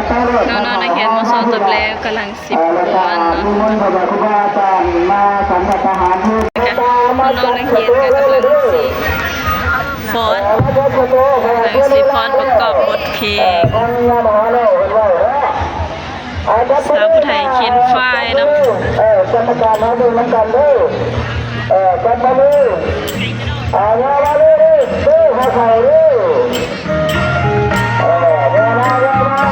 ນ້ອງໆນັກຮຽນມໍຊ ຕົ້ນແລ້ວກຳລັງຊິຟ້ອນເນາະ ນ້ອງໆນັກຮຽນກໍກຳລັງຊິຟ້ອນ ກຳລັງຊິຟ້ອນປະກອບບົດເພງ ສາວຜູ້ໄທເຄນຟາຍເນາະ ເອີ ກຳມະການເຮົາເບິ່ງນຳກັນເດີ ເອີ ກັບມາເລີຍ ເອົາ ມາເລີຍເດີ ເດີ ເຮົາເຂົ້າເດີ ເອີ ມາ ມາ ມາ ມາ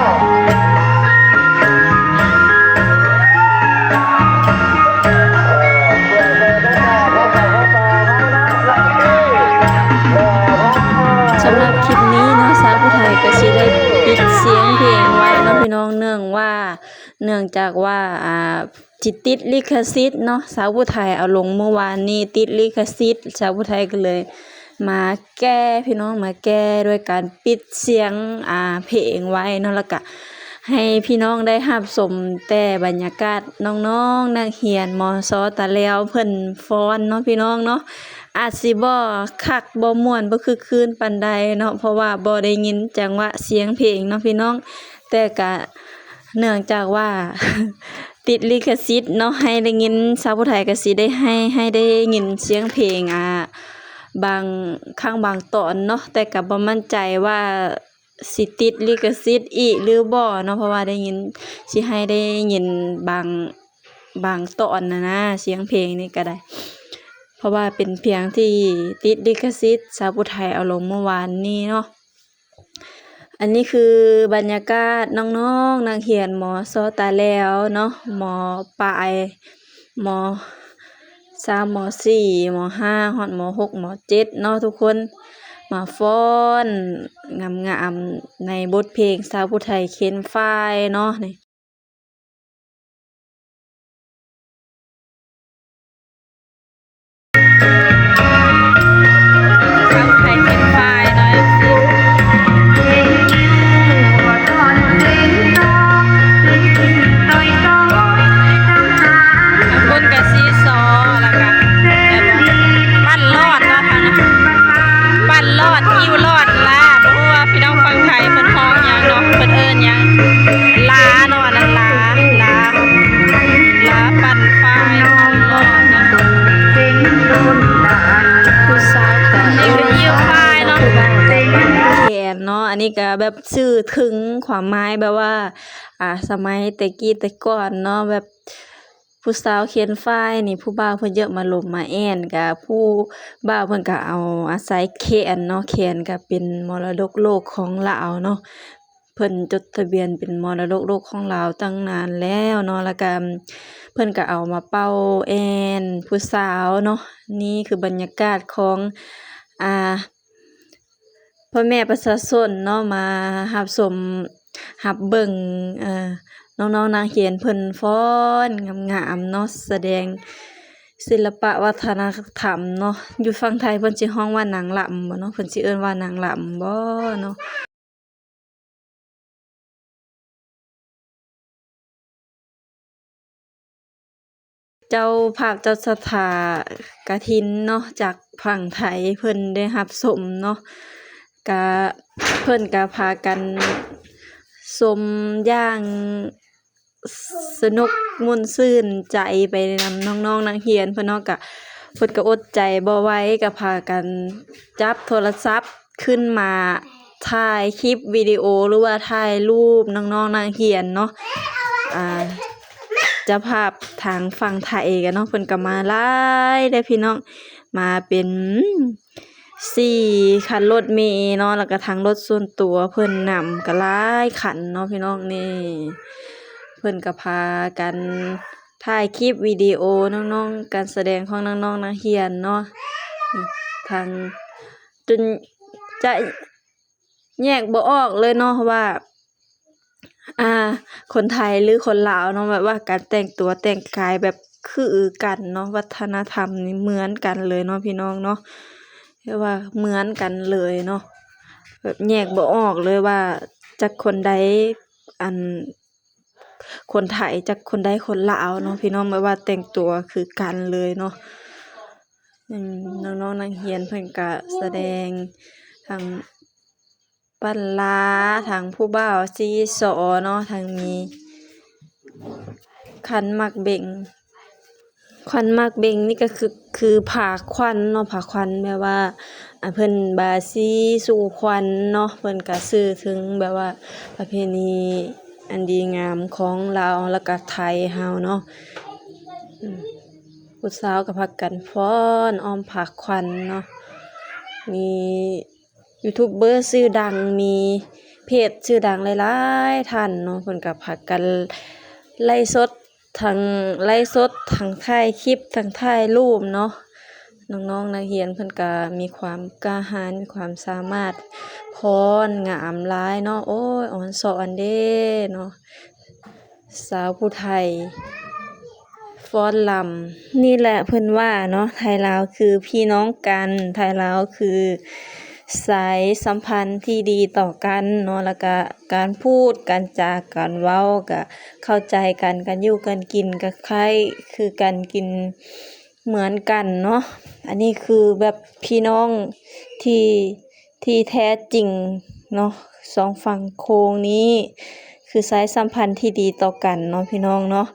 ສຳລັບຄລິບນີ້ເນາະ ສາວຜູ້ໄທກໍຊິໄດ້ປິດສຽງເພງໄວ້ເນາະ ພີ່ນ້ອງ ເນື່ອງວ່າ ເນື່ອງຈາກວ່າ ອ່າ ຊິຕິດລິຂະສິດເນາະ ສາວຜູ້ໄທເອົາລົງມື້ວານນີ້ ຕິດລິຂະສິດ ສາວຜູ້ໄທກໍເລີຍມາແກ້ ພີ່ນ້ອງ ມາແກ້ດ້ວຍການປິດສຽງ ອ່າ ເພງໄວ້ເນາະ ແລ້ວກະໃຫ້ພີ່ນ້ອງໄດ້ຮັບຊົມແຕ່ບັນຍາກາດນ້ອງໆນັກຮຽນ ມສ ຕາແລວເພິ່ນຟ້ອນເນາະ ພີ່ນ້ອງເນາະ ອາດຊິບໍ່ຄັກ ບໍ່ມ່ວນ ບໍ່ຄຶກຄື້ນປານໃດເນາະ ເພາະວ່າບໍ່ໄດ້ຍິນຈັງຫວະສຽງເພງເນາະ ພີ່ນ້ອງ ແຕ່ກະ ເນື່ອງຈາກວ່າ ຕິດລິຂະສິດເນາະ ໃຫ້ໄດ້ຍິນ ສາວຜູ້ໄທກໍຊິໄດ້ໃຫ້ ໃຫ້ໄດ້ຍິນສຽງເພງ ອ່າ ບາງຄັ້ງບາງຕອນເນາະ ແຕ່ກໍບໍ່ໝັ້ນໃຈວ່າຊິຕິດລິຂະສິດອີກຫຼືບໍ່ເນາະ ເພາະວ່າໄດ້ຍິນ ຊິໃຫ້ໄດ້ຍິນບາງ ບາງຕອນນະນາ ສຽງເພງນີ້ກໍໄດ້ ເພາະວ່າເປັນພຽງທີ່ຕິດລິຂະສິດ ສາວຜູ້ໄທເອົາລົງມື້ວານນີ້ເນາະ. ອັນນີ້ຄືບັນຍາກາດນ້ອງໆນັກຮຽນ ມສ ຕາແລວເນາະ ມ ປາຍ ມ ສາມ ມ ສີ່ ມ ຫ້າ ຮອດ ມ ຫົກ ມ ເຈັດ ເນາະທຸກຄົນ ມາຟ້ອນງາມໆໃນບົດເພງສາວຜູ້ໄທເຄນຟາຍເນາະນີ້. ຄົນກະຊີຊໍ ແລ້ວກະ ແບບ ປັ່ນລອດເນາະ ທາງນັ້ນ ປັ່ນລອດ ຫິ້ວລອດລາ ບໍ່ຮູ້ວ່າພີ່ນ້ອງຝັ່ງໄທເພິ່ນຮ້ອງຫຍັງເນາະ ເພິ່ນເອີ້ນຫຍັງ ລາເນາະ ອັນນັ້ນລາ ລາ ລາປັ່ນຝ້າຍ ປັ່ນລອດເນາະ ຜູ້ສາວກະ ນີ້ຄືຫິ້ວຝ້າຍເນາະ ແຂນເນາະ ອັນນີ້ກະແບບສື່ເຖິງຄວາມໝາຍແບບວ່າ ອ່າ ສະໄໝແຕ່ກີ້ແຕ່ກ່ອນເນາະ ແບບ ຜູ້ສາວເຄນຟາຍນີ້ ຜູ້ບ່າວເພິ່ນຢາກມາລົມມາແອ່ນ ກະຜູ້ບ່າວເພິ່ນກະເອົາອາໄສແຂນເນາະ ແຂນກະເປັນມໍລະດົກໂລກຂອງລາວເນາະ ເພິ່ນຈົດທະບຽນເປັນມໍລະດົກໂລກຂອງລາວຕັ້ງນານແລ້ວເນາະ ແລ້ວກະເພິ່ນກະເອົາມາເປົ່າແອ່ນຜູ້ສາວເນາະ ນີ້ຄືບັນຍາກາດຂອງ ອ່າ ພໍ່ແມ່ປະຊາຊົນເນາະ ມາຮັບຊົມຮັບເບິ່ງ ເອີ ນ້ອງໆນັກຮຽນເພິ່ນຟ້ອນງາມໆເນາະ ສະແດງສິລະປະວັດທະນະທຳເນາະ ຢູ່ຝັ່ງໄທເພິ່ນຊິຮ້ອງວ່ານາງລຳບໍ່ເນາະ ເພິ່ນຊິເອີ້ນວ່ານາງລຳບໍ່ເນາະ. ເຈົ້າພາບເຈົ້າສັດທາກະຖິນເນາະ ຈາກຝັ່ງໄທເພິ່ນໄດ້ຮັບຊົມເນາະ ກະ ເພິ່ນກະພາກັນຊົມຢ່າງສະໜຸກມ່ວນຊື່ນໃຈໄປນຳນ້ອງໆນັກຮຽນເພິ່ນເນາະ ກະ ເພິ່ນກະອົດໃຈບໍ່ໄຫວ ກະພາກັນຈັບໂທລະສັບ ຂຶ້ນມາຖ່າຍຄລິບວິດີໂອ ຫຼືວ່າຖ່າຍຮູບນ້ອງໆນັກຮຽນເນາະ ອ່າ ເຈົ້າພາບທາງຝັ່ງໄທກະເນາະ ເພິ່ນກະມາຫຼາຍເດ້ພີ່ນ້ອງ ມາເປັນສີ່ຄັນລົດເມເນາະ ແລ້ວກະທັງລົດສ່ວນຕົວເພິ່ນນຳກະຫຼາຍຄັນເນາະພີ່ນ້ອງ ນີ້ ເພິ່ນກະພາກັນຖ່າຍຄລິບວິດີໂອນ້ອງໆ ການສະແດງຂອງນ້ອງໆນັກຮຽນເນາະ ທັງ ຈົນຈະແຍກບໍ່ອອກເລີຍເນາະວ່າ ອ່າ ຄົນໄທ ຫຼື ຄົນລາວເນາະ ແບບວ່າການແຕ່ງຕົວແຕ່ງກາຍແບບຄືກັນເນາະ ວັດທະນະທຳນີ້ເໝືອນກັນເລີຍເນາະພີ່ນ້ອງເນາະ ແບບວ່າເໝືອນກັນເລີຍເນາະ ແບບແຍກບໍ່ອອກເລີຍວ່າຈັກຄົນໃດ ອັນ ຄົນໄທ ຈັກຄົນໃດຄົນລາວເນາະພີ່ນ້ອງ ແບບວ່າແຕ່ງຕົວຄືກັນເລີຍເນາະ ອືມ ນ້ອງໆນັກຮຽນເພິ່ນກະສະແດງທັງ ປັ້ນລາ ທາງຜູ້ບ່າວຊີຊໍເນາະ ທາງນີ້ ຄັນໝາກເບັງ ຄັນໝາກເບັງນີ້ກໍຄື ຄືຜ້າຂວັນເນາະ ຜ້າຂວັນແບບວ່າ ອາ ເພິ່ນບາສີສູ່ຂວັນເນາະ ເພິ່ນກໍສື່ເຖິງແບບວ່າປະເພນີອັນດີງາມຂອງລາວ ແລ້ວກໍໄທເຮົາເນາະ ອືມ ຜູ້ສາວກໍພາກັນຟ້ອນອ້ອມຜ້າຂວັນເນາະ ມີ ຢູທູບເບີຊື່ດັງ ມີເພຈຊື່ດັງຫຼາຍໆທ່ານເນາະ ເພິ່ນກໍພາກັນໄລຟ໌ສົດ ທັງໄລຟ໌ສົດ ທັງຖ່າຍຄລິບ ທັງຖ່າຍຮູບເນາະ ນ້ອງໆນັກຮຽນເພິ່ນກໍມີຄວາມກ້າຫານ ມີຄວາມສາມາດ ຟ້ອນງາມຫຼາຍເນາະ ໂອ້ຍ ອອນຊອນເດ້ເນາະ. ສາວຜູ້ໄທຟ້ອນລຳ ນີ້ແຫຼະເພິ່ນວ່າເນາະ ໄທລາວຄືພີ່ນ້ອງກັນ ໄທລາວຄືສາຍສຳພັນທີ່ດີຕໍ່ກັນເນາະ ແລ້ວກະການພູດ ການຈາ ການເວົ້າກະເຂົ້າໃຈກັນ ການຢູ່ການກິນກະຄ້າຍຄືກັນ ກິນ ເໝືອນກັນເນາະ ອັນນີ້ຄືແບບພີ່ນ້ອງທີ່ ທີ່ແທ້ຈິງເນາະ ສອງຝັ່ງໂຂງນີ້ຄືສາຍສຳພັນທີ່ດີຕໍ່ກັນເນາະ ພີ່ນ້ອງເນາະ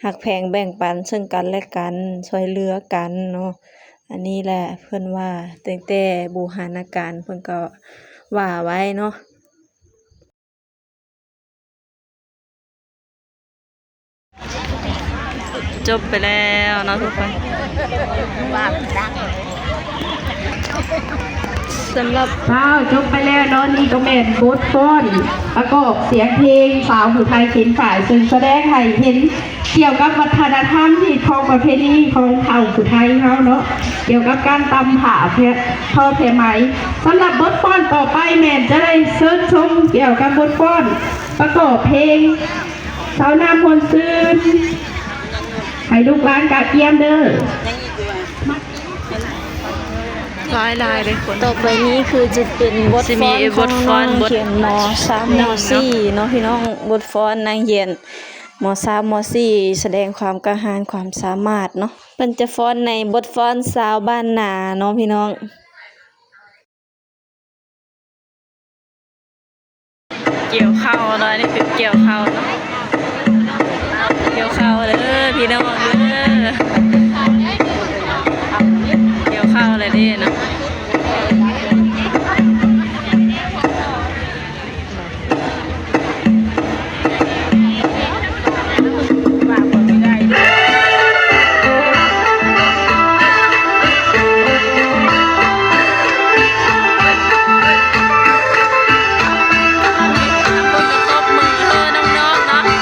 ຮັກແພງແບ່ງປັນເຊິ່ງກັນແລະກັນ ຊ່ວຍເຫຼືອກັນເນາະ ອັນນີ້ແຫຼະເພິ່ນວ່າ ຕັ້ງແຕ່ບູຮານະການເພິ່ນກໍວ່າໄວ້ເນາະ. ຈົບໄປແລ້ວເນາະທຸກຄົນ ສຳລັບ ເຈົ້າ ຈົບໄປແລ້ວເນາະ ນີ້ກໍແມ່ນບົດຟ້ອນປະກອບສຽງເພງສາວຜູ້ໄທເຂນຝ້າຍ ເຊິ່ງສະແດງໃຫ້ເຫັນ ກ່ຽວກັບວັດທະນະທຳ ຮີດຄອງປະເພນີຂອງເຜົ່າຜູ້ໄທເຮົາເນາະ ກ່ຽວກັບການຕ່ຳຜ້າແພ ທໍແພໄໝ. ສຳລັບບົດຟ້ອນຕໍ່ໄປແມ່ນຈະໄດ້ເຊີນຊົມກ່ຽວກັບບົດຟ້ອນປະກອບເພງສາວນ້ຳມ່ວນຊື່ນ ໃຫ້ລູກຫຼານກະກຽມເດີ. ຫຼາຍໆເດ້ຄົນ ຕໍ່ໄປນີ້ຄືຈະເປັນບົດຟ້ອນຂອງນ້ອງນັກຮຽນ ມໍສາມ ມໍສີ່ເນາະ ພີ່ນ້ອງ ບົດຟ້ອນນັກຮຽນ ມໍສາມ ມໍສີ່ ສະແດງຄວາມກ້າຫານ ຄວາມສາມາດເນາະ ເພິ່ນຈະຟ້ອນໃນບົດຟ້ອນຊາວບ້ານນາເນາະ ພີ່ນ້ອງ. ກ່ຽວເຂົ້າເນາະ ອັນນີ້ຄືກ່ຽວເຂົ້າເນາະ ກ່ຽວເຂົ້າເດີພີ່ນ້ອງເດີ ກ່ຽວເຂົ້າແລ້ວເດ້ເນາະ. ຕບມືໃຫ້ນ້ອງໆເນາະ ໃຫ້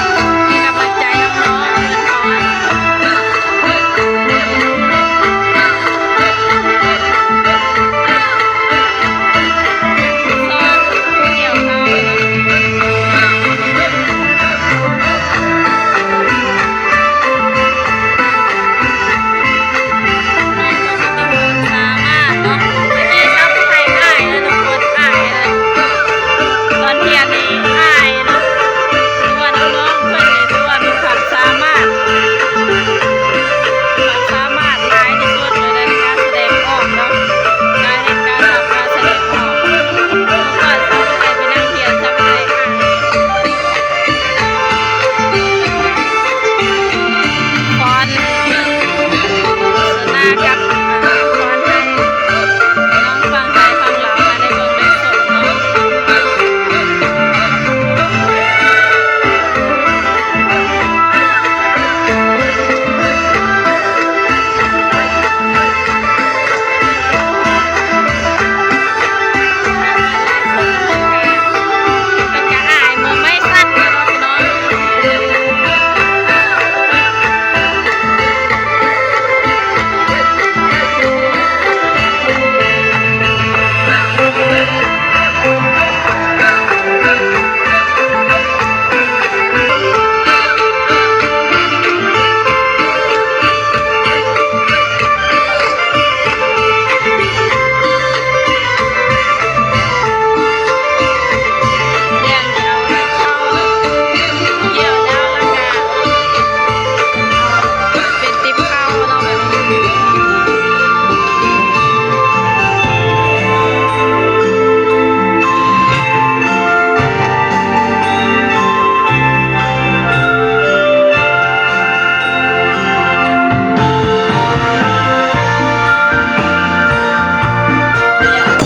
ກຳລັງໃຈນ້ອງໆ.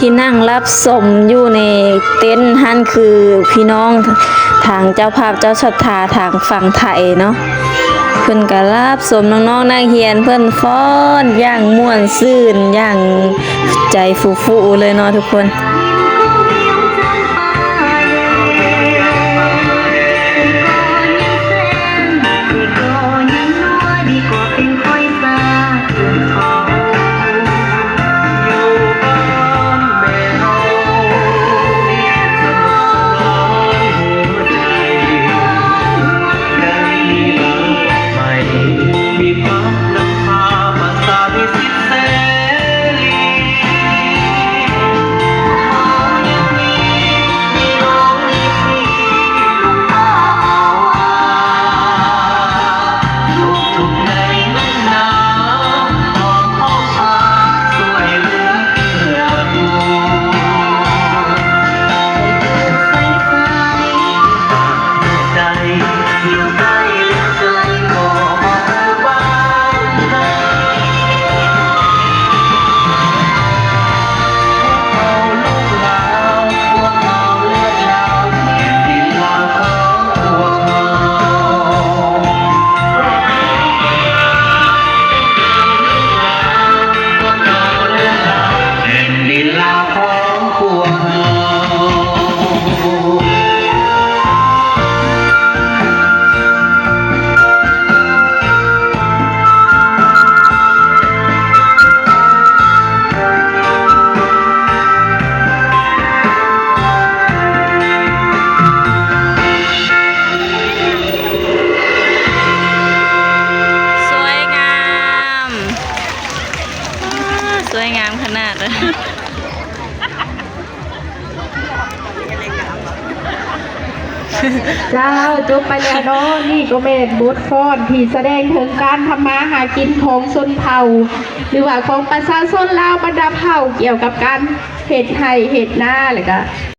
ທີ່ນັ່ງຮັບຊົມຢູ່ໃນເຕັນຫັ້ນ ຄືພີ່ນ້ອງທາງເຈົ້າພາບເຈົ້າສັດທາທາງຝັ່ງໄທເນາະ ເພິ່ນກໍຮັບຊົມນ້ອງໆນັກຮຽນເພິ່ນຟ້ອນຢ່າງມ່ວນຊື່ນ ຢ່າງໃຈຟູໆເລີຍເນາະທຸກຄົນ. ສວຍງາມ ວ້າ ສວຍງາມຂະໜາດ. ເຈົ້າ ຈົບໄປແລ້ວເນາະ. ນີ້ກໍແມ່ນບົດຟ້ອນທີ່ສະແດງເຖິງການທຳມາຫາກິນຂອງຊົນເຜົ່າ ຫຼືວ່າຂອງປະຊາຊົນລາວບັນດາເຜົ່າ ກ່ຽວກັບການເຮັດໄຮ່ເຮັດນາ ແລ້ວກະ